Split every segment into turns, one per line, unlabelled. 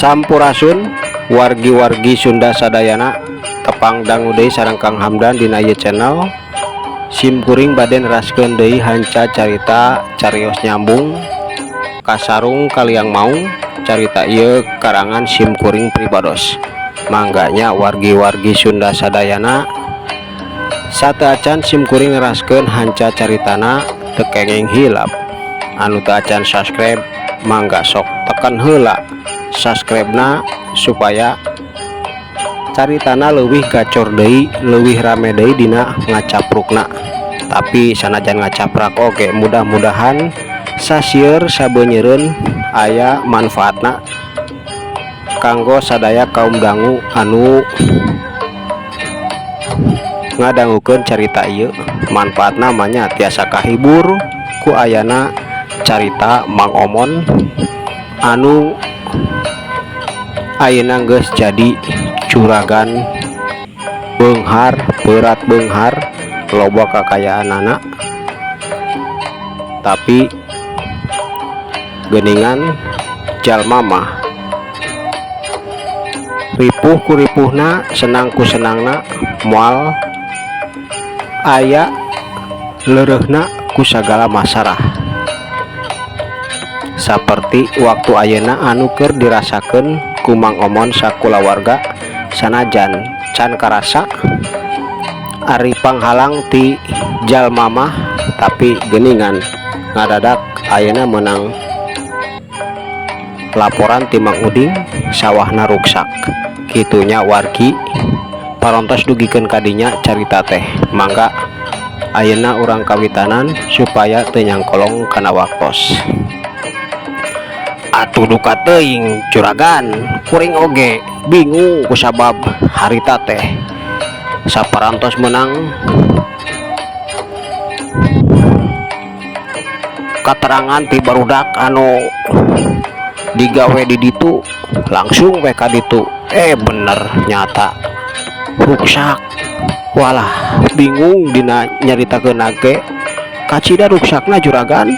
Sampurasun wargi-wargi Sunda sadayana, tepang dangu deui sareng Kang Hamdan dina ieu channel. Sim kuring bade neraskeun deui hanca carita carios nyambung kasarung kaliang maung. Carita ieu karangan sim kuring pribados. Mangga nya, wargi-wargi Sunda sadayana, sateuacan sim kuring neraskeun hanca caritana, teu kenging hilap anu teu acan subscribe, mangga sok tekan heula subscribe na supaya caritana leuwih gacor deui, leuwih rame deui dina ngacaprukna. Tapi sanajan ngacaprak oge, mudah-mudahan sasieur sabeunyereun aya manfaatna kanggo sadaya kaum dangu anu ngadangukeun carita ieu. Manfaatna mah nya tiasa kahibur ku ayana carita Mang Omon anu ayeuna geus jadi juragan beunghar, beurat beunghar, loba kakayaanana. Tapi geuningan jalma mah ripuh ku ripuhna, senang ku senangna, moal aya leureuhna ku sagala masalah saperti waktu ayeuna anu keur dirasakeun ku Mang Omon sakulawarga. Sanajan can karasa ari panghalang ti jalma mah, tapi geuningan ngadadak ayeuna meunang laporan ti Mang Uding, sawahna ruksak kitu nya. Wargi parantos dugikeun ka dinya carita teh. Mangga ayeuna urang kawitanan supaya teu nyangkolong kana waktos. Atuh duka teuing, juragan, kuring oge bingung kusabab harita teh saparantos menang katerangan ti barudak anu digawe di ditu, langsung we ka ditu, bener nyata ruksak. Walah, bingung dina nyaritakeun ge. Kacida ruksakna, juragan,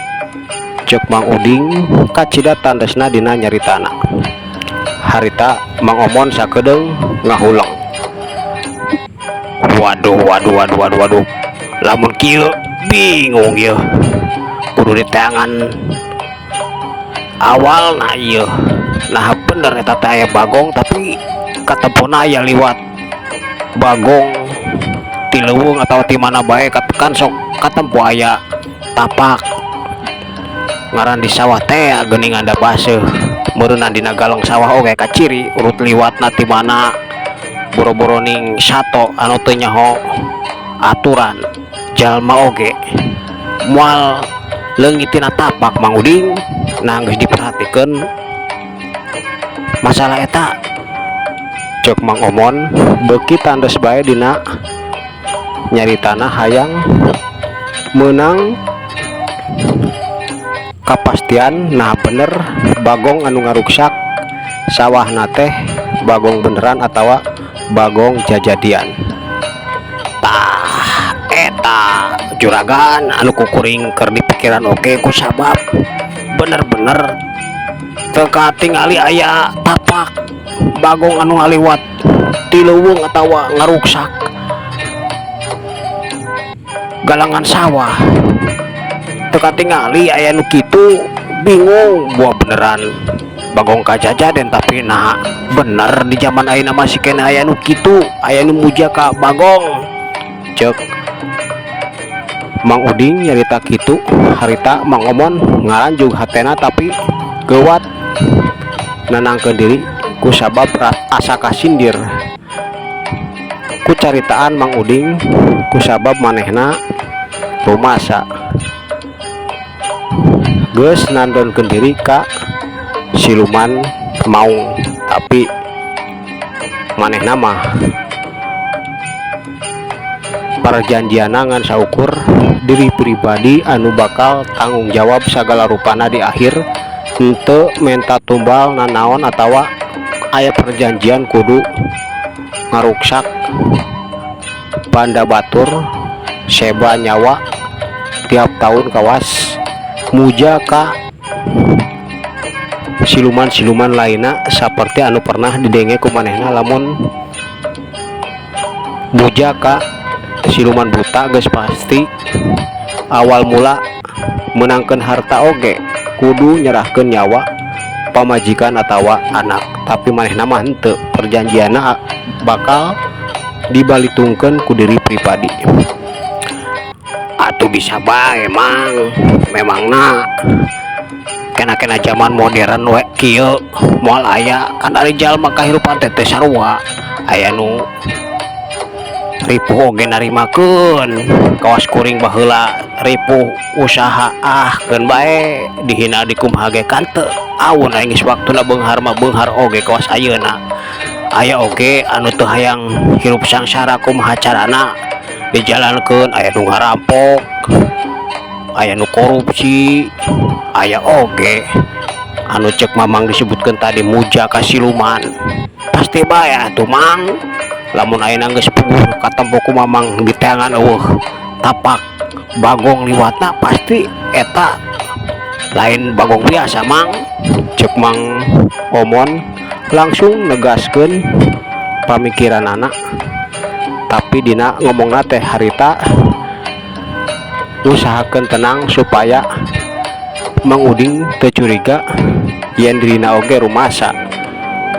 cek Mang Uding kacida tandesna dina nyaritana. Harita Mang Omon sakedeung ngahuleng. Waduh, waduh, waduh, waduh, waduh, lamun kieu bingung yeuh, kudu diteangan awalna ieu. Nah, bener eta teh aya bagong, tapi katempona aya liwat bagong ti leuweung atawa ti mana bae kan sok katempo aya tapak ngaran di sawah teh geuningan da baseuh meureunan dina galeng sawah oge kaciri urut liwatna ti mana. Boro-boro ning sato anu teu nyaho aturan, jalma oge moal leungit tina tapak, Mang Uding. Nah, geus diperhatikeun masalah eta, cek Mang Omon beuki tandes bae dina nyaritana hayang meunang kapastian. Nah, bener bagong anu ngaruksak sawahna teh bagong beneran atawa bagong jajadian. Tah eta, juragan, anu kukuring keur dipikiran oge ku sabab bener-bener teu katingali aya tapak bagong anu ngaliwat ti leuweung atawa ngaruksak galangan sawah. Teu katingali aya nu kitu. Bingung, buah beneran bagong kajajaden, tapi nah bener di zaman ayeuna masih keneh aya nu kitu, aya nu muja ka bagong, cek Mang Uding nyarita kitu. Harita Mang Omon ngaranjug hatena, tapi geuwat nenangkeun diri ku sabab asa kasindir ku caritaan Mang Uding, ku sabab manehna rumasa geus nandonkeun diri ka siluman maung, tapi manehna mah parjanjianna ngan saukur diri pribadi anu bakal tanggung jawab sagala rupana di akhir, henteu menta tumbal nanaon atawa aya perjanjian kudu ngaruksak banda batur seba nyawa tiap tahun kawas muja ka Siluman-siluman lainna saperti anu pernah didenge ku manehna, lamun muja ka siluman buta geus pasti awal mula menangkeun harta oge kudu nyerahkeun nyawa pamajikan atawa anak. Tapi manehna mah henteu, perjanjianna bakal dibalitungkeun ku diri pribadi. Atuh bisa bae, Mang. Memangna kena-kena zaman modern we kieu moal aya kan? Ari jalma kahirupan teh teu sarua, aya nu ripuh oge narimakeun. Kawas kuring baheula ripuh usaha, ah, keun bae dihina dikumaha ge kan teu awun. Aing geus waktuna beunghar mah beunghar oge. Kawas ayeuna aya oge anu teu hayang hirup sangsara, kumaha carana dijalankeun. Aya nu ngarampok, aya nu korupsi, aya oge anu cek Mamang disebutkan tadi muja ka siluman. Pasti bae atuh, Mang. Lamun ayeuna geus puguh katempo ku Mamang diteangan euweuh tapak bagong liwatna, pasti eta lain bagong biasa, Mang, cek Mang Omon langsung negaskeun pamikiranana. Tapi dina ngomongna teh harita usahakeun tenang supaya Mang Uding teu curiga yen dirina oge rumasa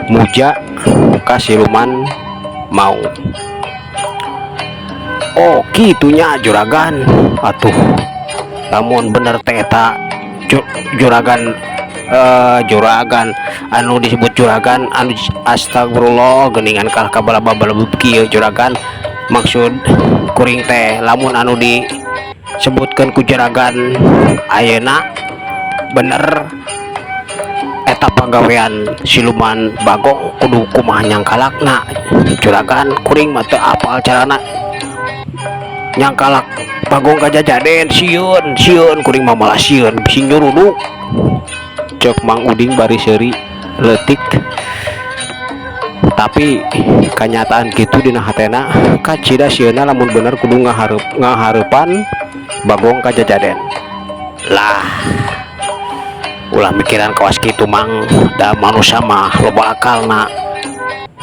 muja ka siluman mau. "Oh, kitunya, Juragan. Atuh lamun bener teh eta juragan, eh, juragan anu disebut juragan anu, astagfirullah, geuningan kalah kabalaba-balebub kieu, Juragan. Maksud kuring teh lamun anu disebutkeun ku juragan ayeuna bener eta pagawean siluman bagong, kudu kumaha nyangkalakna, Juragan? Kuring mah teu apal carana nyangkalak bagong kajajaden. Sieun, sieun kuring mah, malah sieun bisi nyuruduk," cek Mang Uding bari seuri leutik. Tapi kanyataan kitu dina hatena kacida sieuna lamun bener kudu ngahareup ngahareupan bagong kajajaden. "Lah, ulah mikiran kawas kitu, Mang. Da manusia mah loba akalna.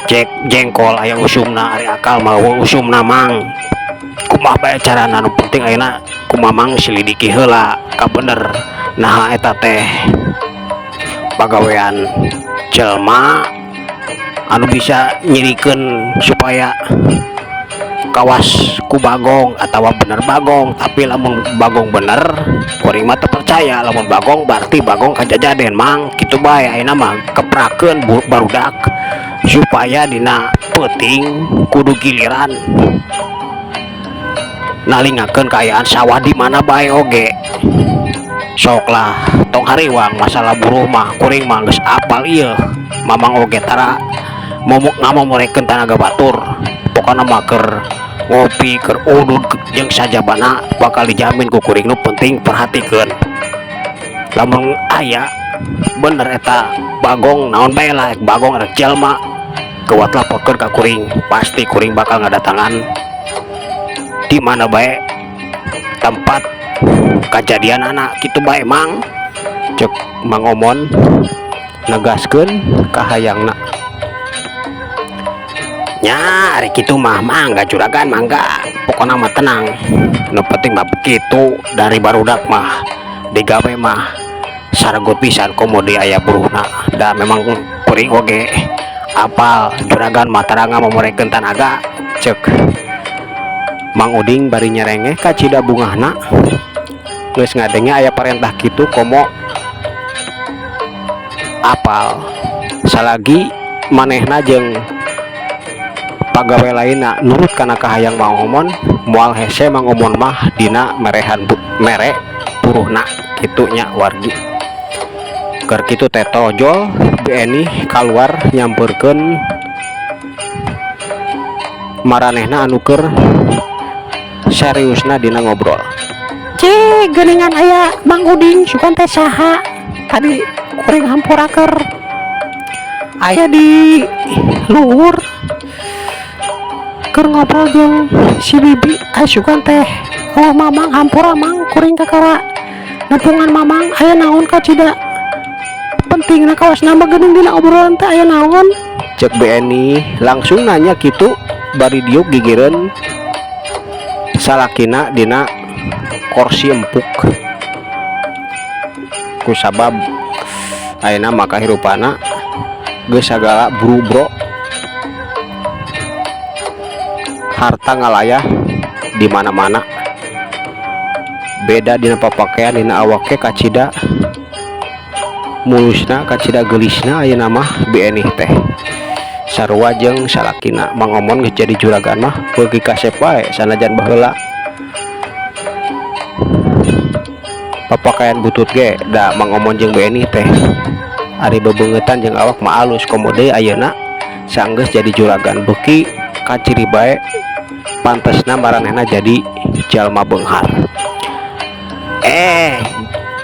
Cek jengkol aya usumna, ari akal mah euweuh usumna, Mang. Kumaha bae carana, nu penting ayeuna ku Mamang selidiki heula kabener naha eta teh pagawean jelma anu bisa nyirikeun supaya kawas ku bagong atawa bener bagong. Tapi lamun bagong bener, kuring mah teu percaya. Lamun bagong berarti bagong kajajaden, Mang. Kitu bae, ayeuna mah keprakeun barudak supaya dina peuting kudu giliran nalingakeun kaayaan sawah di mana bae oge. Sok lah, tong hariwang masalah buruh mah, kuring mah geus apal ieu. Mamang oge tara momok ngamomorekeun tanaga batur. Pokona mah keur ngopi, keur udud jeung sajabana bakal dijamin ku kuring. Nu penting perhatikeun lamun aya bener eta bagong, naon bae lah, bagong rek jalma, kuat laporkeun ka kuring. Pasti kuring bakal ngadatangan di mana bae tempat kajadianana. Kitu bae, Mang," cek Mang Omon negaskeun kahayangna. "Nya, ari kitu mah mangga, Juragan, mangga. Pokona mah tenang, nu penting mah begitu. Dari barudak mah digawe mah saragut pisan, komo di aya buruhna. Da memang kuring oge apal juragan mah tara ngamomorekeun tanaga," cek Mang Uding bari nyerengeh kacida bungahna geus ngadenge aya parentah kitu, komo apal salagi manehna jeung pagawe lainna nurut kana kahayang Mang Omon. Moal hese Mang Omon mah dina merehan mere buruhna kitu nya, wargi. Keur kitu teh tojol Bu Eni kaluar nyamperkeun maranehna anu keur seriusna dina ngobrol.
"Cik, geuningan aya Mang Uding, sugan teh saha tadi kuring hampura keur aya di luhur keur ngobrol jeung si Bibi. Aya sugan teh, oh, Mamang. Hampura, Mang, kuring kakara nepungan Mamang. Aya naon kacida?" Pentingna kawas nambah geuning dina obrolan teh aya naon?
Cek BNI langsung nanya kitu bari diuk gigireun salakina dina korsi empuk kusabab ayeuna mah kahirupana geus sagala bro harta ngalayah di mana-mana beda dina papakaian dina awak ge kacida mulusna kacida geulisna ayeuna mah BNI teh sarua jeung salakina Mang Omon geus jadi juragan mah beuki kasep wae sanajan baheula papakaian butut ge da Mang Omon jeung BNI teh ari bebeungeutan jeung awak mah alus komo deui ayeuna sanggeus jadi juragan beuki kaciri bae pantesna maranehna jadi jalma beunghar.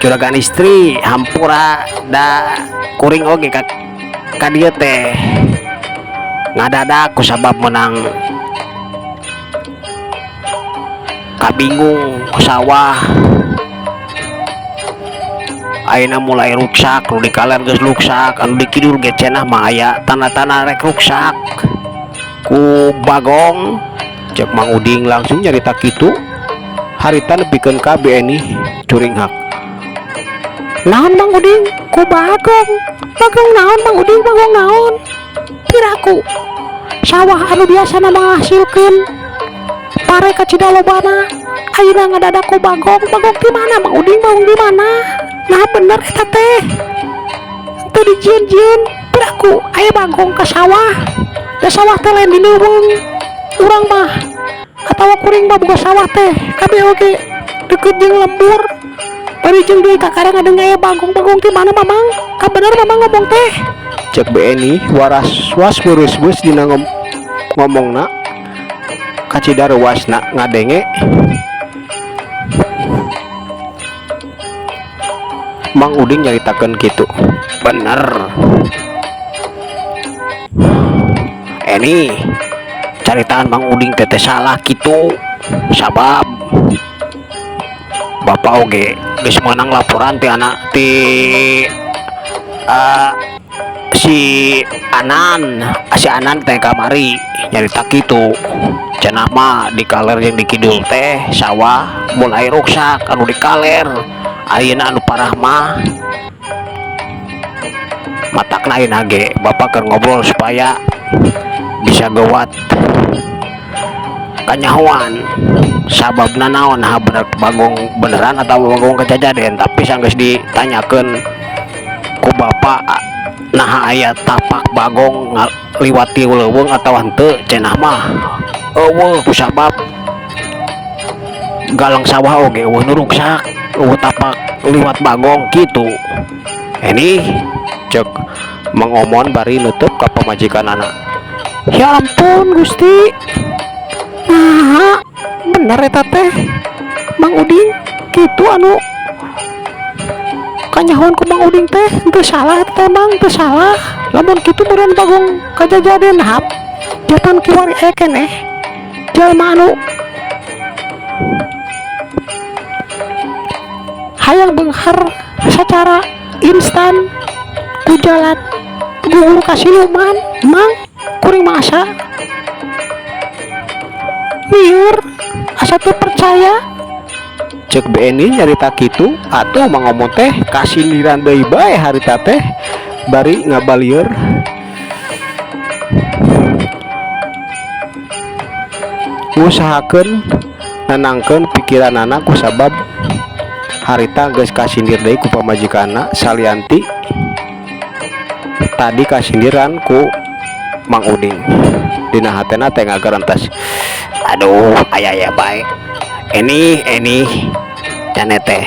Juragan istri hampura da kuring oge ka dieu teh ngadadak kusabab menang kabingung sawah ayeuna mulai ruksak nu di kaler geus ruksak anu di kidul ge cenah mah aya tanda-tanda rek ruksak ku bagong. Cek Mang Uding langsung nyarita kitu harita nepikeun ka BNI curinghak.
Naon Mang Uding ku bagong? Bagong naon Mang Uding, bagong naon? Piraku sawah anu biasana menghasilkeun pare kacida lobana ayeuna ngadadak ku bagong. Bagong di mana Mang Uding, bagong di mana? Nah bener eta teh teu dijieun-jieun. Piraku aya bagong ka sawah, da sawah teh lain di leuweung urang mah atawa kuring mah boga sawah teh kabeh oge deket jeung lembur bari jeung deui kakara ngadeng aya bagong. Bagong di mana Mamang? Ka bener Mamang ngomong teh?
Cek BNI waras was beurus-beus dina ngomongna kacida reuasna ngadenge Mang Uding nyaritakeun kitu. Bener Eni caritaan Mang Uding teh salah kitu sabab bapak oge geus meunang laporan ti anak ti si Anan, si Anan teh kamari nyarita kitu cenah mah di kaler jeung di kidul teh sawah mulai ruksak anu di kaler ayeuna anu parah mah matakna ayeuna ge bapak keur ngobrol supaya bisa gewat kanyahoan sababna naon ha bener bagong beneran atau bagong kejajaden tapi sanggeus ditanyakeun ku bapak naha aya tapak bagong liwati leuweung atawa henteu cenah mah eueuh kusabab galang sawah oge eueuh nu ruksak eueuh tapak liwat bagong kitu. Ini cek Mang Omon bari nutup ka pamajikanana.
Ya ampun Gusti, nah bener eta teh Mang Uding kitu anu kanyahoan ku Mang Uding teh teu salah eta teh Mang, teu salah. Lamun kitu meureun bagong kajajaden hap japan kiwari aya keneh jalma anu hayang beunghar secara instan ku jalan gugur ka siluman. Mang kuring mah asa lieur asa teu percaya.
Cek BNI nyarita kitu atuh Mang Omon teh kasindiran deui bae harita teh bari ngabalieur ngusahakeun nenangkeun pikiranana kusabab harita geus kasindir deui ku pamajikanna salianti tadi kasindiran ku Mang Uding. Dina hatena teh ngagarantas aduh aya-aya bae ini jane teh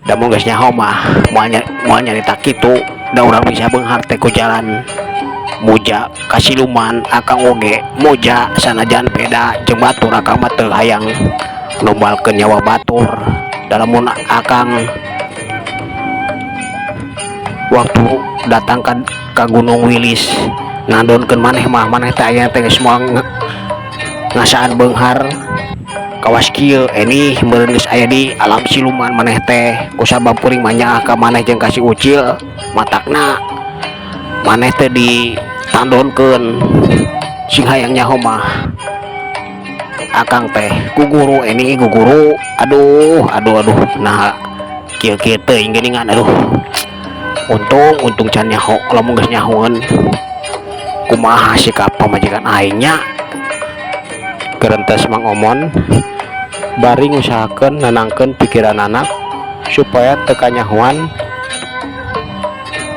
da mun geus nyaho mah moal nyarita kitu da urang bisa beunghar teh ku jalan muja kasiluman akang oge muja sanajan beda jeung batur akang mah teu hayang numbalkeun nyawa batur da lamun akang waktu datang ka Gunung Wilis nandonkeun maneh mah maneh teh aya teh geus moal ngasaan beunghar Kawas kieu Eni, meureun geus aya di alam siluman maneh teh. Kusabab kuring mah nyaah ka maneh jeung ka si Ucil, matakna maneh teh ditandonkeun. Sing hayang nyaho mah akang teh ku guru, Eni, ku guru. Aduh, aduh, aduh, nah kieu kieu teuing geuningan. Aduh, untung untung can nyaho. Lamun geus nyahoeun, kumaha sikap pamajikan aing nya? Gerentes Mang Omon bari ngusahakeun nenangkeun pikiranana supaya teu kanyahoan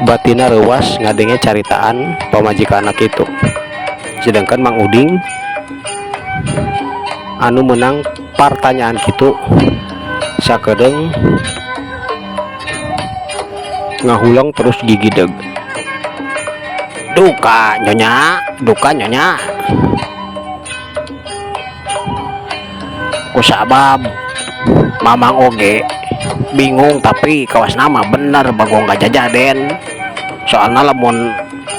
batina reuwas ngadenge caritaan pamajikanna kitu. Sedangkan Mang Uding anu menang partanyaan kitu sakedeung ngahuleng terus gigideg. "Duka, Nyonya, duka, Nyonya. Kusabab Mamang oge bingung, tapi kawas nama bener Bagong Gajah Jaden. Soalna lamun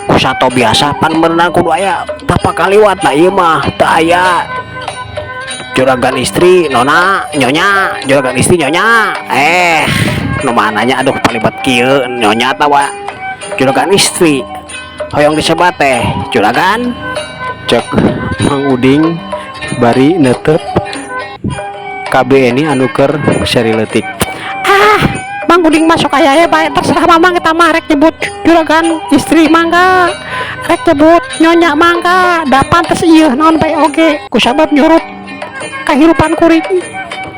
ku sato biasa pan merenang kudu aya tapak kaliwat. Nah, ieu mah teu aya, juragan istri nona, Nyonya, juragan istri Nyonya. Eh, nu mananya? Aduh, palibat kieu Nyonya tawa juragan istri hoyong disebat teh juragan," cek Mang Uding bari netep ka Eni anu keur seri leutik.
Ah, Mang Uding masuk aya bae. Terserah Mamang eta mah, rek nyebut juragan istri mangga, rek nyebut Nyonya mangga, da pantes ieu naon bae oge kusabab nyurup kahirupan kuring.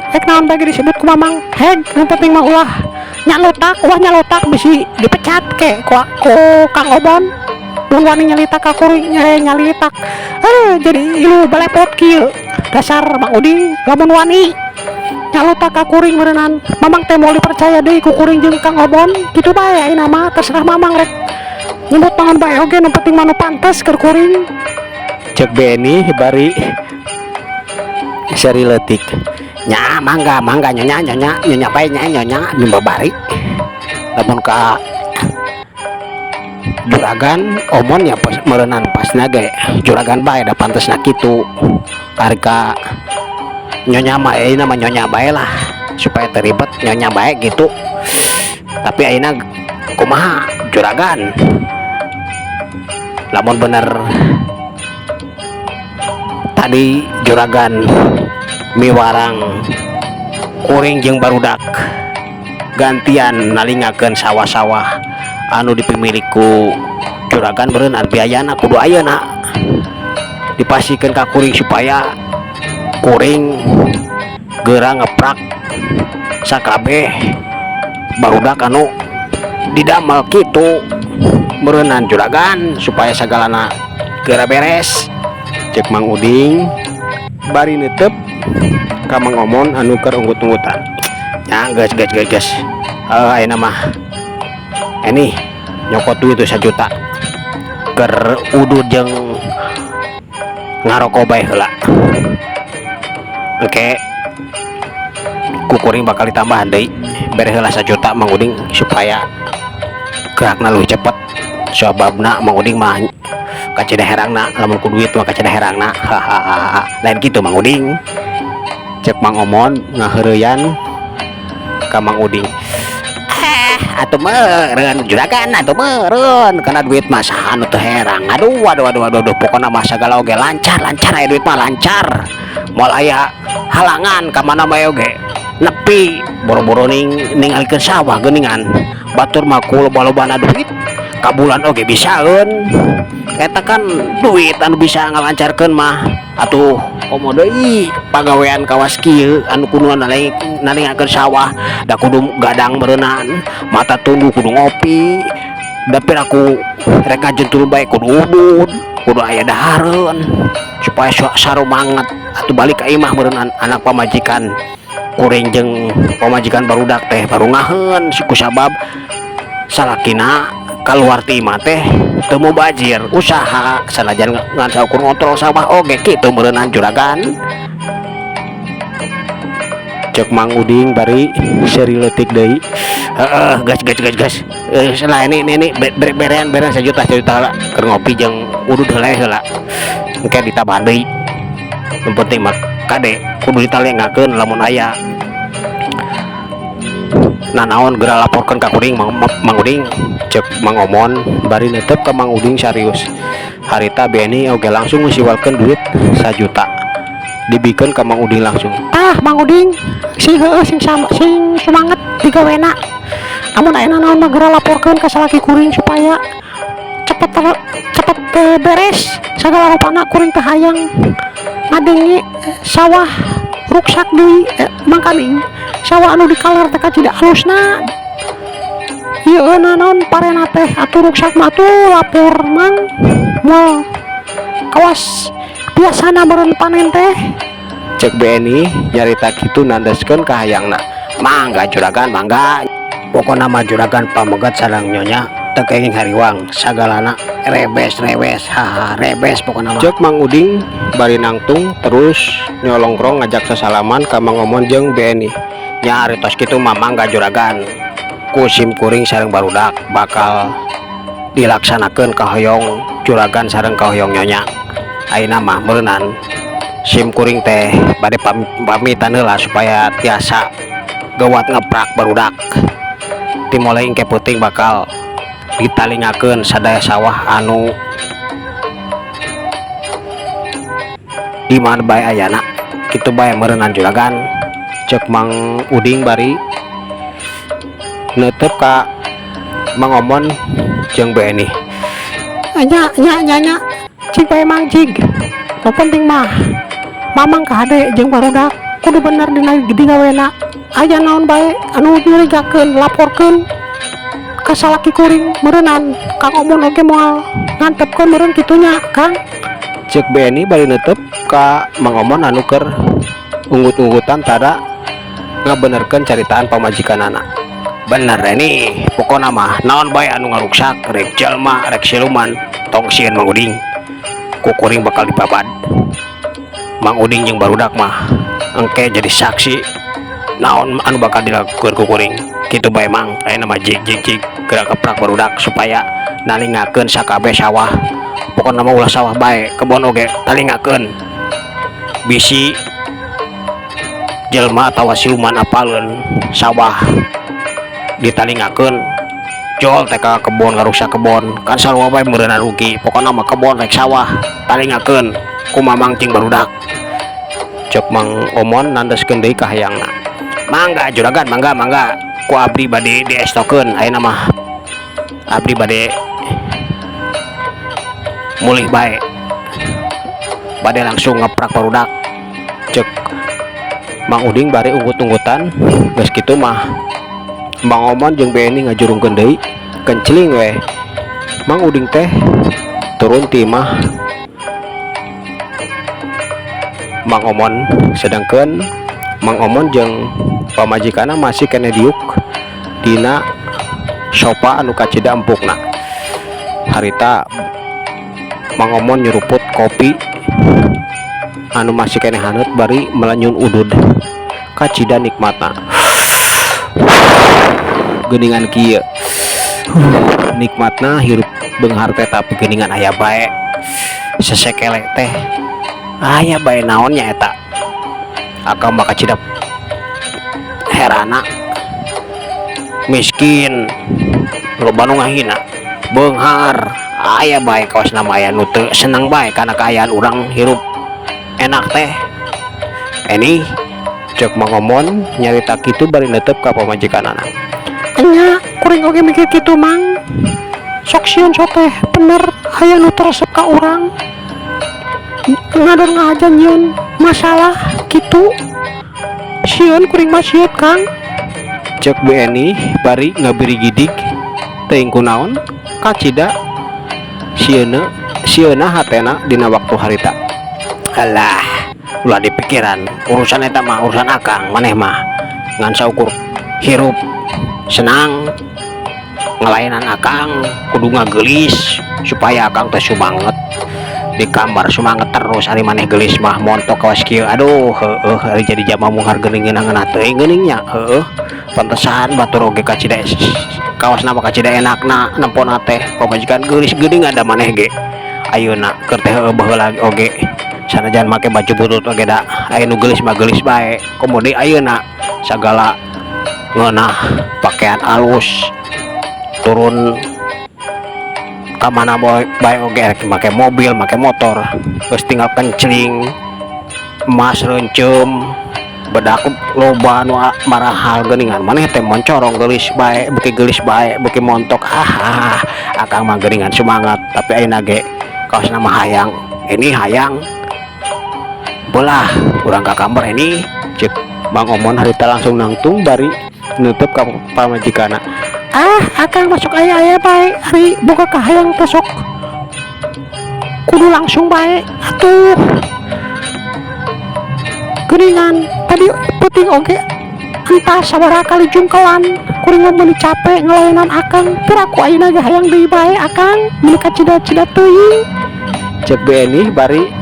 Rek naon bae disebut ku Mamang heg, nu penting mah ulah nyalotak, ulah nyalotak, bisi dipecat ke ku Kang Obon mun wani nyalitak ka kuring. Eh, nyalitak eh jadi ilu balepot kieu. Dasar Mang Uding, lamun wani nyalotak ka kuring meureunan Mamang teh moal dipercaya deui ku kuring jeung Kang Obon. Kitu bae ayeuna mah, terserah Mamang rek nyebut naon bae oge, nu penting mah nu pantes keur kuring.
Cek Beni bari seri leutik. "Nya, mangga, mangga, Nyonya, Nyonya, Nyonya bae nya, Nyonya." Bari lamun ka juragan Omon ya pas meureunan pasna ge juragan bae, da pantesna kitu. Ari ka Nyonya mah ayeuna mah Nyonya bae lah, supaya teribet Nyonya bae gitu. Tapi ayeuna kumaha, juragan, lamun bener tadi juragan miwarang kuring jeung barudak gantian nalingakeun sawah-sawah anu dipimilik ku juragan, beureunan biayana kudu ayeuna dipasihkeun ka kuring supaya kuring geura ngeprak sakabeh barudak anu didamel kitu meureunan, juragan, supaya sagalana geura beres," cek Mang Uding bari netep ka Mang Omon anu keur unggut-unggutan. "Ya geus, geus, geus, geus. Heuh, ayeuna mah ini nyokot duit tuh 1 juta keur udud jeung ngaroko bae heula. Oke, ku kuring bakal ditambahan deui. Bere heula 1 juta, Mang Uding, supaya gerakna leuwih cepet. Sababna Mang Uding mah kacida herangna lamun ku duit mah, kacida herangna. Hahaha, lain kitu, Mang Uding?" cek Mang Omon ngaheureyan ka Mang Uding. "Eh, atuh meureun, juragan, atuh meureun kana duit mah saha anu teu herang? Aduh, aduh, aduh, aduh, aduh, pokona mah sagala oge lancar, lancar, aya duit mah lancar, moal aya halangan ka mana bae oge nepi. Boro-boro ning ningalikeun sawah geuningan, batur mah ku loba-lobana duit ka bulan oge bisaeun. Eta kan duit anu bisa ngalancarkeun mah. Atuh komo deui pagawean kawas kieu anu kudu nalingakeun sawah, da kudu gadang meureunan, mata tunduh kudu ngopi, da piraku rek ngajentul bae kudu udud, kudu aya dahareun supaya sarumanget. Atuh balik ka imah meureun anak pamajikan kuring jeung pamajikan barudak teh baru ngaheun kusabab salakina kaluar ti imah teh teu mubajir usaha, sanajan ngan saukur ngontrol sawah oge kitu meureunan, juragan," cek Mang Uding bari seri leutik deui. "Heeh, gas, gas, gas, gas. Eh, lah ini bere berean berean 1 juta, 1 juta heula keur ngopi jeung udud heula heula, engke ditambahan deui, nu penting mah Kade kudu ditalengakeun, lamun aya nanaon geura laporkeun ka kuring, Mang, Mang Uding, cek Mang Omon bari netep ka Mang Uding serius. Harita Beni oge langsung ngasiwalkeun duit 1 juta, dibikeun ka Mang Uding langsung.
Tah, Mang Uding sing heueuh, sing sama, sing semangat digawena. Amun aya naon mah geura laporkeun ka salaki kuring supaya cepet beres sagala rupana. Kuring teh hayang ngadenge sawah ruksak deui, mangkaning sawah anu dikaler teh kacida alusna ieu naon parena teh atuh ruksak mah. Atuh lapor, Mang, moal kawas biasana meureun panen teh.
Cek BNI nyarita kitu nandeskeun ka hayangna. Mangga, juragan, mangga. Pokona mah juragan pamegat sareng nyonya teu kenging hariwang, sagalana rebes rebes, haha, rebes pokona mah, cek Mang Uding bari nangtung terus nyolongkrong ngajak sasalaman ka Mang Omon jeung BNI. Nya, ari tos kitu mah mangga, juragan. Ku sim kuring sareng barudak bakal dilaksanakeun kahoyong juragan sareng kahoyong nyonya. Ayeuna mah meureunan sim kuring teh bade pamitan heula supaya tiasa gawat ngeprak barudak. Dimulai engke peuting bakal ditalingakeun sadaya sawah anu di mana bae ayana, kitu bae meureunan, juragan, cek Mang Uding bari netep ka Mang Omon jeung BNI.
Nya nya nya nya, cig bae, Mang, cig. Nu penting mah Mamang kade jeung barudak kudu bener dina digawena. Aya naon bae anu nyurigakeun, laporkeun ka salaki kuring. Meureunan Kang Omon oge moal ngantepkeun meureun kitu nya, Kang.
Cek BNI bari netep ka Mang Omon anu keur unggut-unggutan tada ngabenerkeun caritaan pamajikanana. Bener ini, pokona mah naon bae anu ngaruksak, rek jalma rek siluman, tong sieun, Mang Uding, ku kuring bakal dipabad. Mang Uding jeung barudak mah engke jadi saksi naon anu bakal dilakukan ku kuring. Kitu bae, Mang. Ayeuna mah jig jig jig, geura keprak barudak supaya nalingakeun sakabeh sawah. Pokona mah ulah sawah bae, kebon oge talingakeun, bisi jelma atawa siluman apaleun sawah ditalingakeun jol teh ka kebon, ngarusak kebon kan sarua bae meureunna rugi. Pokona mah kebon rek sawah talingakeun ku Mamang jeung barudak, cek Mang Omon nandeskeun deui ka hayangna. Mangga, juragan, mangga, mangga. Ku abdi bade diestokeun. Ayeuna mah abdi bade mulih bae, bade langsung ngeprak barudak, cek Mang Uding bari unggut-unggutan. Geus kitu mah Mang Omon jeung BNI ngajurungkeun deui, kenceling we Mang Uding teh turun ti imah Mang Omon, sedangkan Mang Omon jeung pamajikanna masih keneh diuk dina sofa anu kacida empukna. Harita Mang Omon nyuruput kopi anu masih keneh haneut bari melenyun udud, kacida nikmatna. Geuningan kieu nikmatna hirup beunghar teh, tapi geuningan aya bae sesekele teh aya bae naonnya eta. Akang mah kacida herana, miskin loba nu ngahina, beunghar aya bae kawas nama aya nu teu seneng bae kana kaayaan urang hirup enak teh. Ini cek Mang Omon nyarita kitu bari netep ka pamajikanana.
Nya, kuring oge mikir kitu, Mang. Sok sieun so teh bener aya nu teu resep ka urang, ngadon ngahaja nyieun masalah kitu. Sieun kuring mah, sieun, Kang.
Cek BNI bari ngabirigidig, teuing kunaon kacida sieuna sieuna hatena dina waktu harita. Alah, ulah dipikiran urusan eta mah, urusan akang. Maneh mah ngan saukur hirup senang, ngelayanan akang kudu ngagelis supaya akang teh sumanget di kamar, sumanget terus. Ari maneh gelis mah montok kawas kieu. Aduh, heueuh, ari jadi jalma beunghar geuning ngeunah teuing geuning nya. Heueuh, pantesan batur oge kacida kawas nama kacida enakna nempona teh pamajikan geulis geuning. Ada maneh ge ayeuna keur teh, heueuh, baheula oge. Sanajan make baju butut oge da aya nu geulis mah geulis bae. Komo deui ayeuna sagala ngeunah pakaian alus turun ka mana bae oge rek make mobil make motor geus tinggal kencling emas reunceum bedak loba nu marahal geuningan maneh teh moncorong geulis bae beuki geulis bae beuki montok ah akang mah geuningan semangat tapi ayeuna ge kaosna mah hayang ini hayang belah urang ka kamar ini cek Mang Omon harita langsung nangtung bari nutup ka pamajikanna.
Ah akang masuk aya-aya bae ari boga kahayang teh sok kudu langsung bae atuh geuningan tadi peuting oge entah sabaraha kali jungkelan kuring mah meuni capek ngalayanan akang piraku ayeuna ge hayang deui bae akang meuni kacida-cida teuing.
Cek Bu Eni bari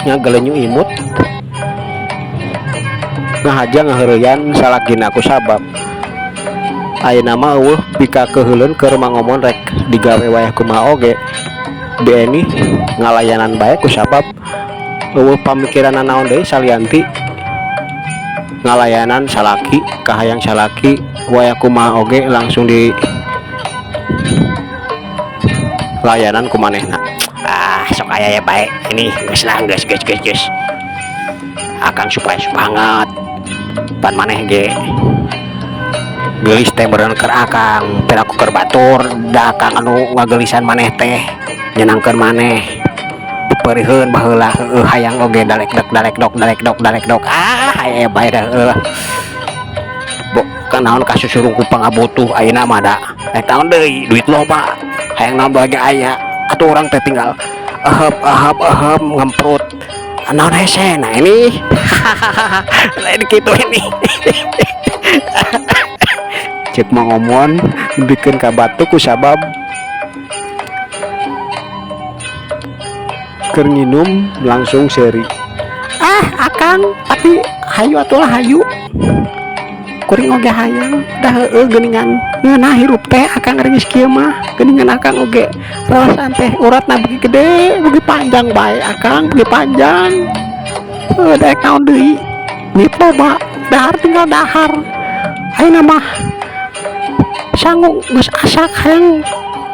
ngagelenyu imut ngahaja ngaheureuyan salakina ku sabab ayeuna mah eueuh pikakeuheuleun keur Mang Omon rek digawe wayah kumaha oge. Bu Eni ngalayanan bae ku sabab eueuh pamikiran nanaon deui salianti ngalayanan salaki kahayang salaki wayah kumaha oge langsung di layanan ku manehna. Ah sok aya ya bae ini geus lah geus geus geus geus akang supaya semangat pan maneh ge geulis teh meureun keur akang piraku keur batur da akang anu ngageulisan maneh teh nyenangkeun maneh peperieun baheula heueuh hayang oge dalekdok dalekdok dalekdok dalekdok ah aya bae dah heueuh bo kanaon kasusurung ku pangabutuh ayeuna mah da rek naon deui duit loba hayang naon bae ge aya atuh urang teh tinggal ehep ehep ehep ngemprut naon hese nah ini lain kitu ini
Cek Mang Omon bikeun ka batu ku sabab keur nginum langsung seuri.
Ah akang tapi hayu atuh lah hayu kuring oge hayang dah heueuh geuningan ngeunah hirup teh akang geus kieu mah geuningan akang oge rarasan teh uratna beuki gede beuki panjang bae akang beuki panjang heuh daek naon deui duit loba dahar tinggal dahar ayeuna mah sangu geus asak hayang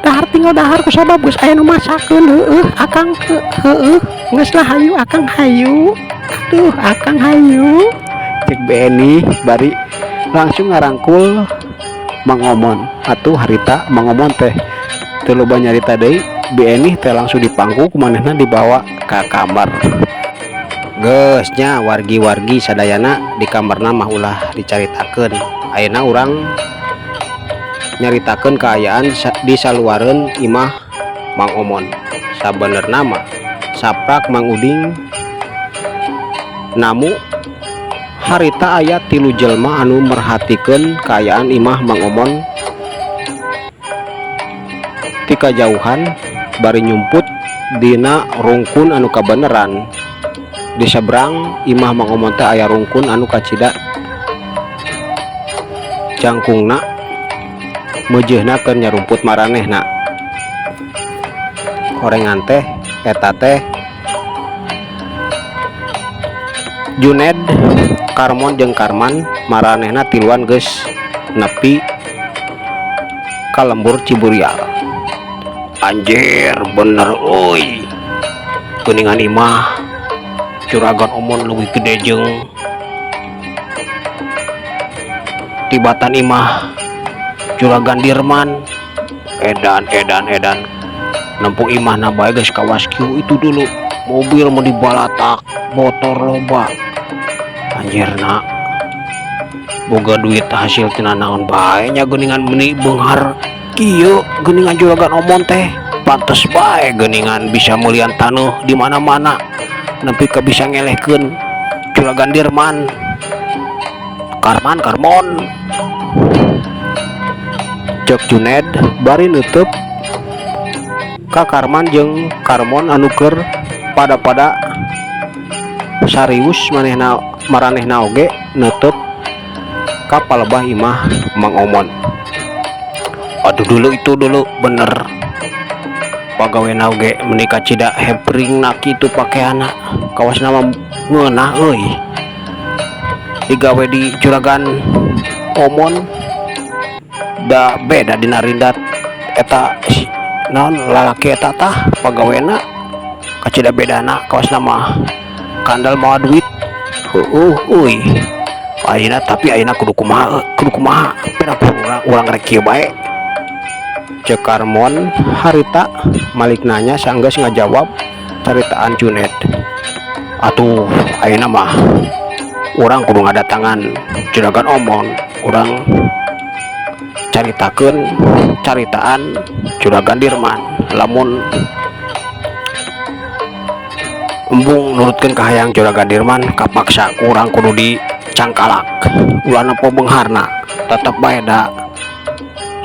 dahar tinggal dahar ku sabab geus aya nu masakeun heueuh akang heueuh geus lah hayu akang hayu aduh akang hayu.
Cek Bu Eni bari langsung ngarangkul Mang Omon atuh harita Mang Omon teh teu loba nyarita deui. Bu Eni teh langsung dipangku ku manehna dibawa ka kamar.
Geus nya wargi-wargi sadayana di kamarna mah ulah dicaritakeun ayeuna urang nyaritakeun kaayaan di saluareun imah Mang Omon. Sabenerna mah saprak Mang Uding namu harita aya 3 jelema anu merhatikeun kaayaan imah Mang Omon ti kajauhan bari nyumput dina rungkun anu kabeneran. Di seberang imah Mang Omon teh aya rungkun anu kacida jangkungna meujeuhna keur nyarumput maranehna. Horengan teh eta teh Juned, Karmon jeung Karman maranehna tiluan geus nepi ka lembur Ciburial. Anjir bener euy geuningan imah juragan Omon leuwih gede jeung tibatan imah juragan Dirman. Edan edan edan nempuh imahna bae geus kawas kieu itu dulu mobil mau dibalatak motor loba anjirna boga duit hasil tina naon bae nya geuningan meuni beunghar kieu geuningan juragan Omon teh pantes bae geuningan bisa meulian taneuh di mana-mana nepi ka bisa ngelehkeun juragan Dirman Karman Karmon.
Cek Juned bari nutup ka Karman jeung Karmon anu keur pada-pada sarius manehna maranehna oge nutup ka palebah imah Mang Omon.
Aduh dulu itu dulu bener Pagawena oge meuni kacida hepringna kitu pakeanna, kawasna mah ngeunah euy digawe di Juragan Omon, da beda dina rindat eta naon lalaki eta tah pagawena kacida bedana, kawasna mah kandel mawa duit. Heueuh euy, ayeuna, tapi ayeuna kudu kumaha, kudu kumaha, piraku urang, urang rek kieu bae, ceuk Karmon harita malik nanya sanggeus ngajawab caritaan Junet. Atuh ayeuna mah urang kudu ngadatangan Juragan Omon, urang caritakeun caritaan Juragan Dirman. Lamun embung nurutkeun kahayang Juragan Dirman, kapaksa ku urang kudu dicangkalak, ulah nempo beungharna. Tetep bae da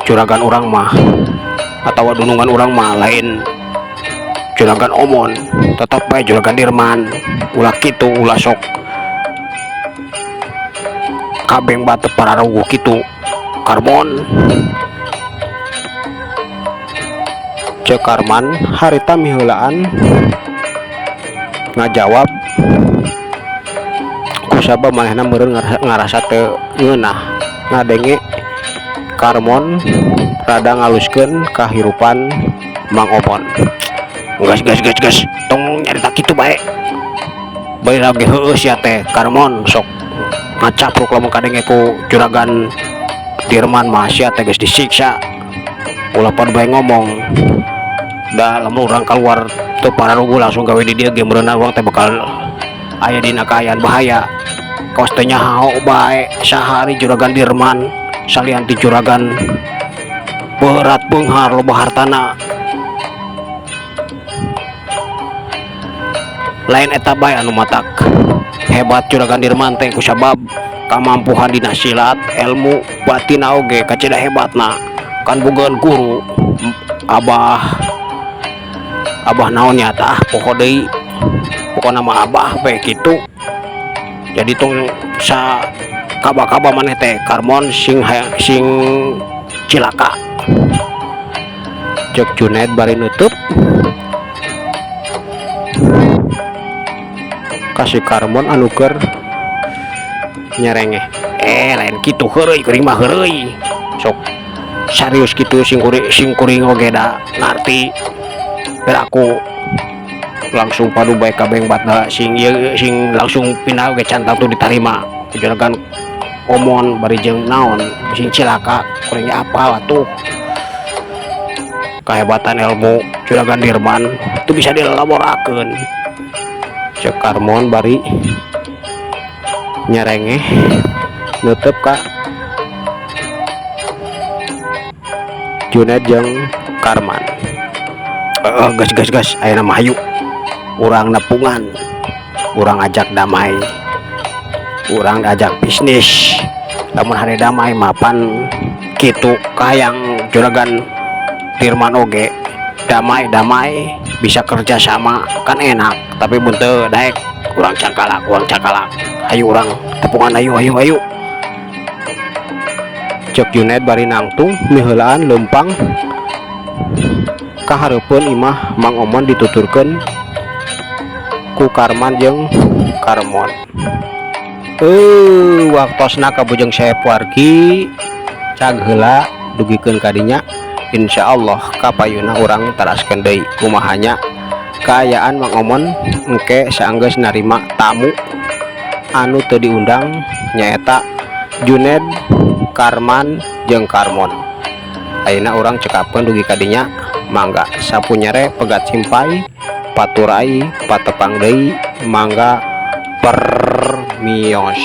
juragan urang mah atawa dunungan urang mah lain Juragan Omon, tetep bae Juragan Dirman. Ulah kitu, ulah sok kabeng batu pararuguh kitu, Karmon, ceuk Karman harita miheulaan ngajawab kusabab manehna meureun ngarasa teu ngeunah ngadenge Karmon rada ngaluskeun kahirupan Mang Omon. Gas gas gas gas, tong nyarita kitu bae, bae lagi heueuh sia teh, Karmon, sok ngacapruk. Lamun kadenge ku Juragan Dirman mah sia teh geus disiksa. Ulah pad bae ngomong da lamun urang keluar teu pararuguh langsung gawe di dieu ge meureunna urang teh bakal aya dina kaayaan bahaya. Kawas teu nyaho bae saha ari Juragan Dirman salian ti juragan berat beunghar loba hartana. Lain eta bae anu matak hebat Juragan Dirman teh, kusabab kamampuhan dina silat, ilmu batin oge kacida hebatna, kan bogaan guru abah abah naon nya tah, poho deui, pokona mah abah bae kitu. Jadi tong sa kaba-kaba maneh teh, Karmon, sing sing cilaka, ceuk Junaid bari nutup ka si Karmon anu keur nyerengeh. Eh, lain kitu, heureuy kuring mah, heureuy sok serius kitu. Sing kuring, sing kuring oge da ngarti. Aku langsung padu bae kabeng batna sing ieu sing langsung pindah oge can tangtu ditarima ku Juragan Omon bari jeung naon, sing cilaka. Kuring ge apal atuh kehebatan ilmu Juragan Dirman itu bisa dilaborakeun, ceuk Karmon bari nyerengeh nutup ka Junaid jeung Karman. Gas gas gas, ayeuna mah hayu urang nepungan, urang ajak damai, urang ajak bisnis. Lamun hari damai mapan kitu kahayang Juragan Dirman oge, damai-damai bisa kerja sama kan enak. Tapi mun teu daek, urang cangkalak, urang cangkalak. Hayu urang tepungan, ayo ayo ayo, ceuk Junaid bari nangtung miheulaan leumpang ka hareupeun imah Mang Omon dituturkeun ku Karman jeung Karmon. Waktosna kabujeng saep wargi, cag heula dugikeun kadinya. Insyaallah kapayuna urang taraskeun deui kumahanya kaayaan Mang Omon engke saanggeus narima tamu anu teu diundang, nyaeta Juned, Karman jeung Karmon. Ayeuna urang cekapkeun dugi kadinya. Mangga sapu nyere pegat simpai paturai patepang deui. Mangga, permios.